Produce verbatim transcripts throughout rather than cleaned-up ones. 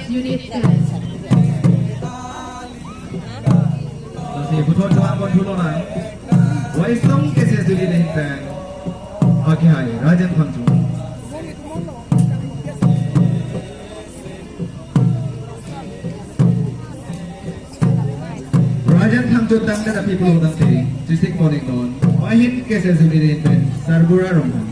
Unit ten. Lasi puthot chuan kon thulo na. Waisong K C S Unit ten. Oke, hai, Rajen Phangcho. Rajen Phangcho tangdet aphi pulo tangte, chisik pon-ik non. Wahin K C S Unit ten, Sarbura Ronghang.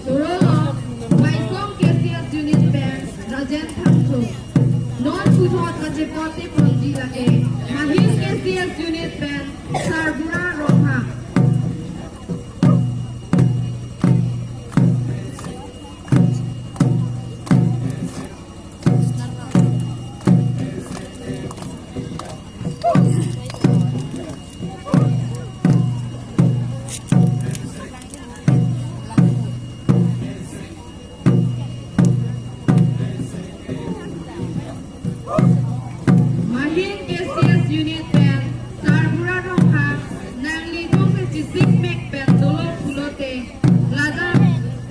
Surulong, Maisong K C S unit pen Rajen Thangthung. Non puthot kachepate ponji lake Mahim K C S unit pen Sarbura Ronghang. Mahim K C S unit pen Sarbura Ronghang nangli jongsi chesik mek pen dolo pulote ladak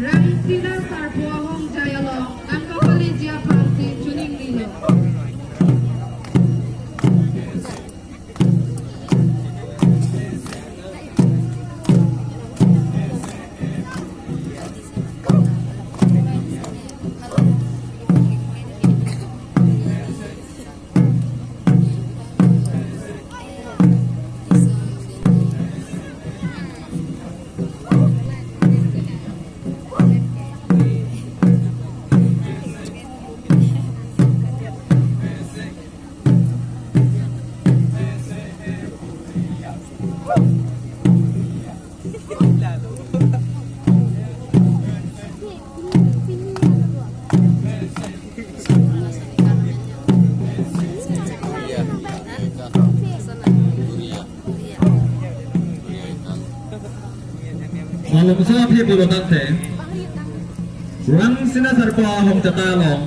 Ramsina Sarpo ahongjai along Anka College aphansi choningrilo. Lalu misalnya dia pulo tangte, Ramsina Sarpo ahong chata along.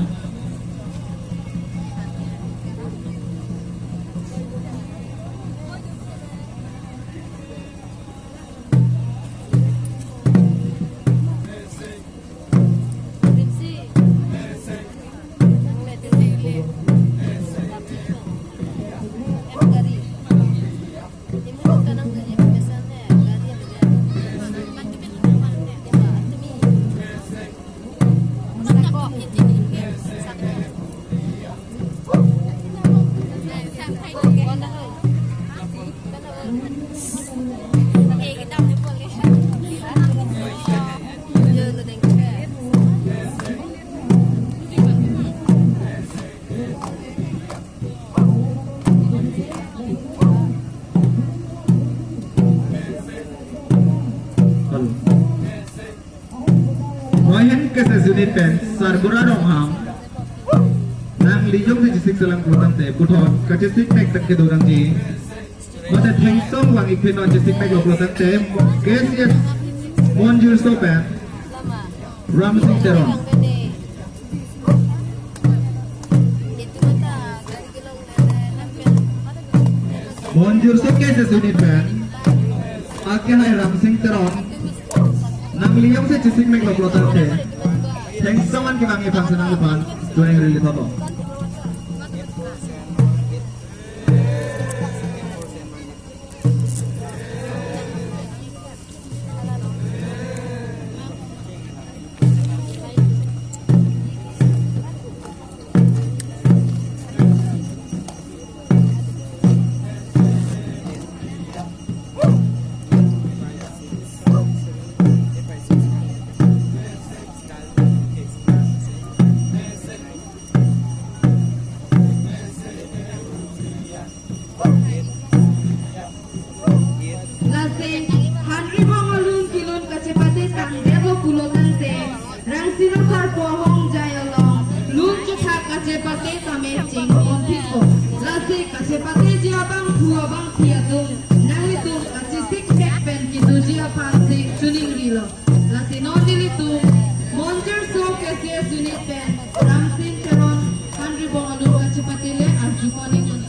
Mahim K C S unit pen Sarbura Ronghang nangli jongsi chesik selang pulo tangte puthot kachesik mek pen kedo nangji. Mate thengsong vang-ik phi non chesik mek lo pulo tangte K C S Monjirso pen Ramsing Teron. Monjirso K C S unit pen akehai Ramsing Teron nangli jongsi chesik mek lo pulo tangte thengsong an kevang-ik aphansi nangliphan choningrilo. kachepate tame chingponthikpo. Lasi kachepateji abangphu abangphi atum, nanglitum kachesik thek pen kedoji aphansi choningrilo. Lasi non nelitum Monjir So K C S unit pen Ramsing Teron Hanribong alun kachepate le arjupon ikon.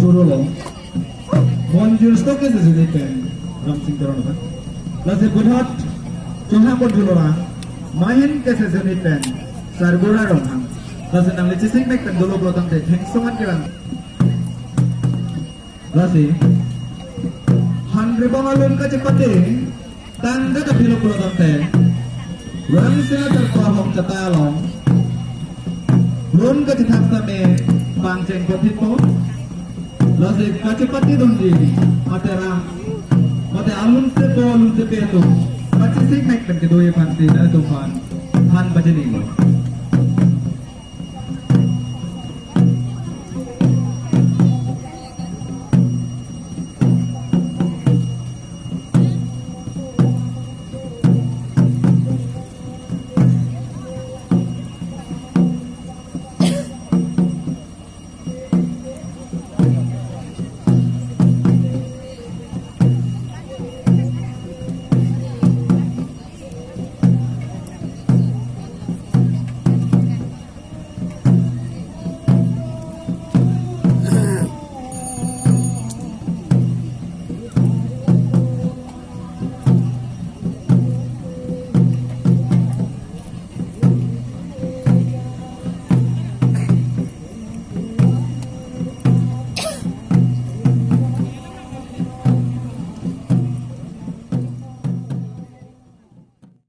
Choro lo. Monjir Stock Exchange Unit pen Ramsing Teron aphan. Lasi Bunhot Chonghang Bonjulora Mahin Exchange Unit pen Sargura Ronghang. Lasi nangli chesik mek pen dolo pulo tangte thengsongan kelang. Lasi han rebong alun kachepate tangka kaphilo pulo tangte, Ramsing Teron ahong chata along run kachethak tame pangcheng pathitpo. Lasi kachepate dunji mate ram mate alun sepo alun sepe atum kachesik mek pen kedoji aphansi nangtumphan han pachinilo.